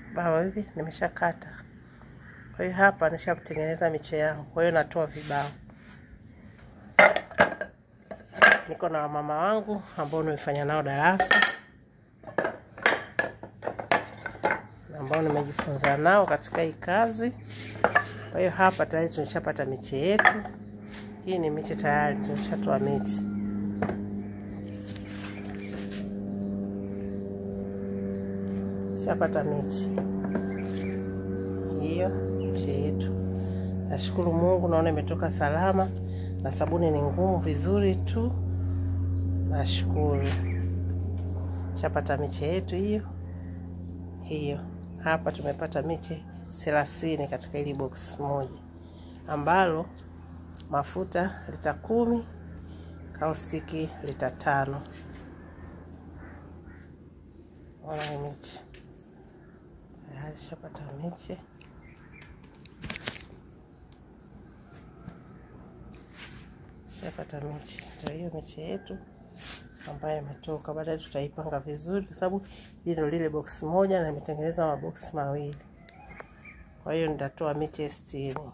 Vibao hivi nimeshakata. Kwa hiyo hapa nishatengeneza miche yangu. Kwa hiyo natoa vibao. Niko na mama wangu ambao nimefanya nao darasa, ambao nimejifunza nao katika hii kazi. Kwa hiyo hapa tayari tumeshapata miche yetu. Hii ni miche tayari, tumeshatoa miche. Shapata miche. Hiyo miche yetu. Nashukuru Mungu, naona imetoka salama na sabuni ni ngumu vizuri tu. Nashukuru. Shapata miche yetu hiyo. Hiyo. Hapa tumepata miche 30 katika hili box moja, ambalo mafuta lita 10, kaustiki lita 5. Ona miche. Tayari shapata miche. Shapata miche. Ndio hiyo miche yetu ambayo imetoka. Baadaye tutaipanga vizuri kwa sababu hili ndio lile box moja na nimetengeneza mabox mawili. Kwa hiyo nitatoa miche 60.